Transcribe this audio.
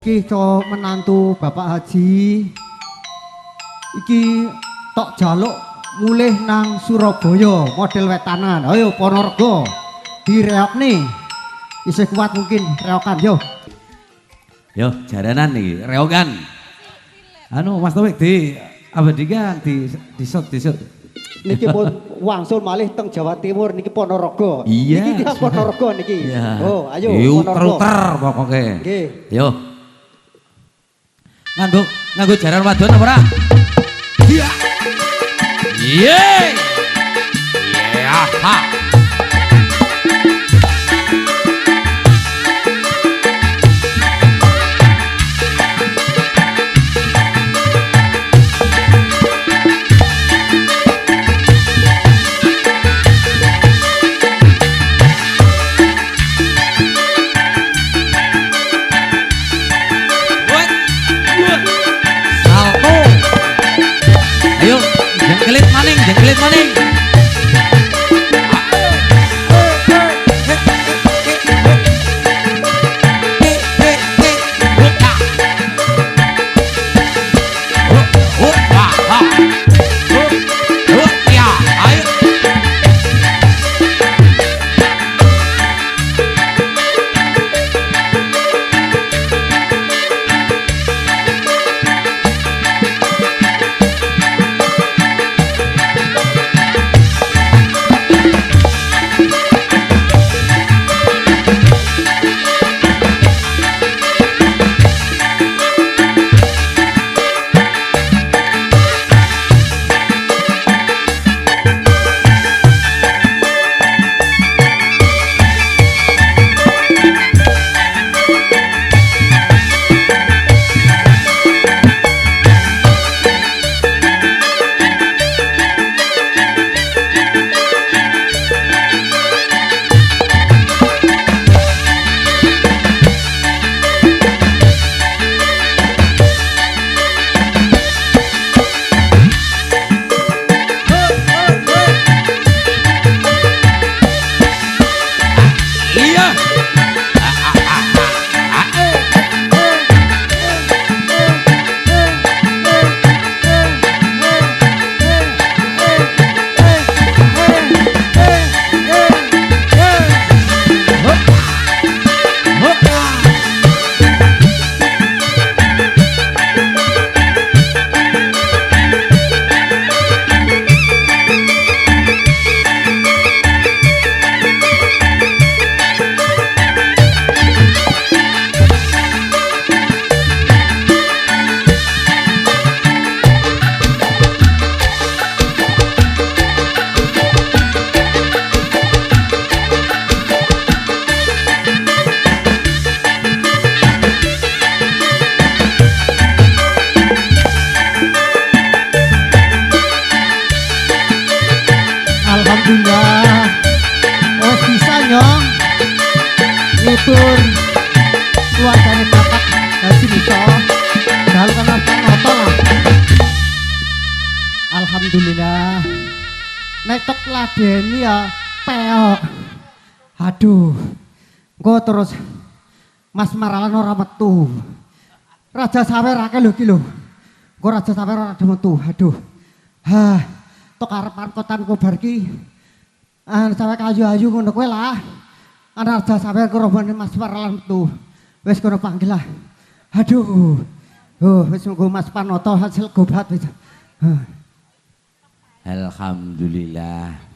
Iki cok menantu Bapak Haji. Iki tok jaluk mulih nang Surabaya model wetanan. Ayo Ponorogo direokne. Isih kuat mungkin reokan yo. Yo jaranan iki reokan. Anu Mas Taufik di abadikan di disot disot. Niki pun wangsul malih teng Jawa Timur niki Ponorogo. Iya. Niki tiyang Ponorogo niki. Iya. Oh, ayo Ponorogo. Uter-uter pokoke. Nggih. Yo. Nganggo nganggo jaran wadon apa ora? Iya. Ye. Iya. Ha. Ayo, jengkelit maning, jengkelit maning. Alhamdulillah. Oh bisa nyong ngibur keluargane Bapak Haji bisa. Dalu kan noto lah. Alhamdulillah. Nek tok ladeni ya peok. Aduh. Engko terus Mas Maralan ora metu. Raja Sawer akeh lho iki lho. Engko Raja Sawer ora metu. Aduh. Hah. Tok arep kotan kobar ki. Ah sawe kayu-ayu ngono kowe lah. Ana Raja Sawer korobane Mas Maralan metu. Wis kono panggil lah. Aduh. Oh, wis monggo Mas Panoto hasil gobat wis. Alhamdulillah.